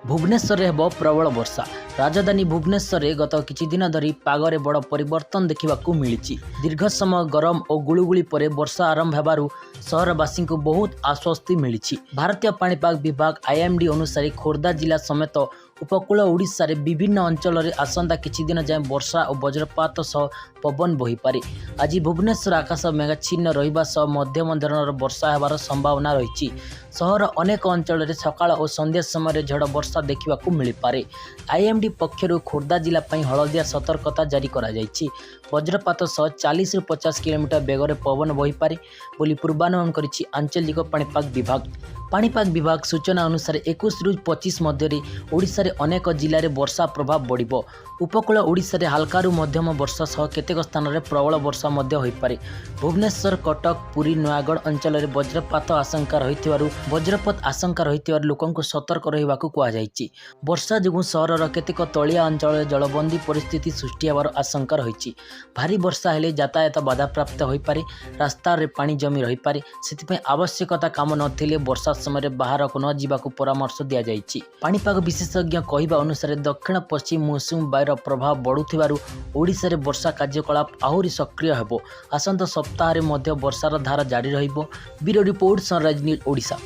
ଭୁବନେଶ୍ୱରରେ ହେବ ପ୍ରବଳ ବର୍ଷା। ରାଜଧାନୀ ଭୁବନେଶ୍ୱରରେ ଗତ କିଛି ଦିନ ଧରି ପାଗରେ ବଡ଼ ପରିବର୍ତ୍ତନ ଦେଖିବାକୁ ମିଳିଛି। ଦୀର୍ଘ ସମୟ ଗରମ ଓ ଗୁଳୁଗୁଳି ପରେ ବର୍ଷା ଆରମ୍ଭ ହେବାରୁ ସହରବାସୀଙ୍କୁ ବହୁତ ଆଶ୍ୱସ୍ତି ମିଳିଛି। ଭାରତୀୟ ପାଣିପାଗ ବିଭାଗ ଆଇଏମ୍ଡି ଅନୁସାରେ ଖୋର୍ଦ୍ଧା ଜିଲ୍ଲା ସମେତ ଉପକୂଳ ଓଡ଼ିଶାରେ ବିଭିନ୍ନ ଅଞ୍ଚଳରେ ଆସନ୍ତା କିଛି ଦିନ ଯାଏଁ ବର୍ଷା ଓ ବଜ୍ରପାତ ସହ ପବନ ବହିପାରେ। ଆଜି ଭୁବନେଶ୍ୱର ଆକାଶ ମେଘାଚ୍ଛନ୍ନ ରହିବା ସହ ମଧ୍ୟମ ଧରଣର ବର୍ଷା ହେବାର ସମ୍ଭାବନା ରହିଛି। ସହର ଅନେକ ଅଞ୍ଚଳରେ ସକାଳ ଓ ସନ୍ଧ୍ୟା ସମୟରେ ଝଡ଼ ବର୍ଷା ଦେଖିବାକୁ ମିଳିପାରେ। ଆଇଏମ୍ଡି ପକ୍ଷରୁ ଖୋର୍ଦ୍ଧା ଜିଲ୍ଲା ପାଇଁ ହଳଦିଆ ସତର୍କତା ଜାରି କରାଯାଇଛି। ବଜ୍ରପାତ ସହ 40ରୁ 50 କିଲୋମିଟର ବେଗରେ ପବନ ବହିପାରେ ବୋଲି ପୂର୍ବାନୁମାନ କରିଛି ଆଞ୍ଚଳିକ ପାଣିପାଗ ବିଭାଗ। ପାଣିପାଗ ବିଭାଗ ସୂଚନା ଅନୁସାରେ 21ରୁ 25 ମଧ୍ୟରେ ଓଡ଼ିଶାରେ ଅନେକ ଜିଲ୍ଲାରେ ବର୍ଷା ପ୍ରଭାବ ବଢ଼ିବ। ଉପକୂଳ ଓଡ଼ିଶାରେ ହାଲକାରୁ ମଧ୍ୟମ ବର୍ଷା ସହ କେତେକ ସ୍ଥାନରେ ପ୍ରବଳ ବର୍ଷା ମଧ୍ୟ ହୋଇପାରେ। ଭୁବନେଶ୍ୱର, କଟକ, ପୁରୀ, ନୟାଗଡ଼ ଅଞ୍ଚଳରେ ବଜ୍ରପାତ ଆଶଙ୍କା ରହିଥିବାରୁ ଲୋକଙ୍କୁ ସତର୍କ ରହିବାକୁ କୁହାଯାଇଛି। ବର୍ଷା ଯୋଗୁଁ ସହରର କେତେକ ତଳିଆ ଅଞ୍ଚଳରେ ଜଳବନ୍ଦୀ ପରିସ୍ଥିତି ସୃଷ୍ଟି ହେବାର ଆଶଙ୍କା ରହିଛି। ଭାରୀ ବର୍ଷା ହେଲେ ଯାତାୟାତ ବାଧାପ୍ରାପ୍ତ ହୋଇପାରେ, ରାସ୍ତାରେ ପାଣି ଜମି ରହିପାରେ। ସେଥିପାଇଁ ଆବଶ୍ୟକତା କାମ ନଥିଲେ ବର୍ଷା ସମୟରେ ବାହାରକୁ ନ ଯିବାକୁ ପରାମର୍ଶ ଦିଆଯାଇଛି। ପାଣିପାଗ ବିଶେଷଜ୍ଞ କହିବା ଅନୁସାରେ ଦକ୍ଷିଣ ପଶ୍ଚିମ ମୌସୁମୀ ବାୟୁର ପ୍ରଭାବ ବଢ଼ୁଥିବାରୁ ଓଡ଼ିଶାରେ ବର୍ଷା କାର୍ଯ୍ୟକଳାପ ଆହୁରି ସକ୍ରିୟ ହେବ। ଆସନ୍ତା ସପ୍ତାହରେ ମଧ୍ୟ ବର୍ଷାର ଧାରା ଜାରି ରହିବ। Bureau report, sunrise news Odisha.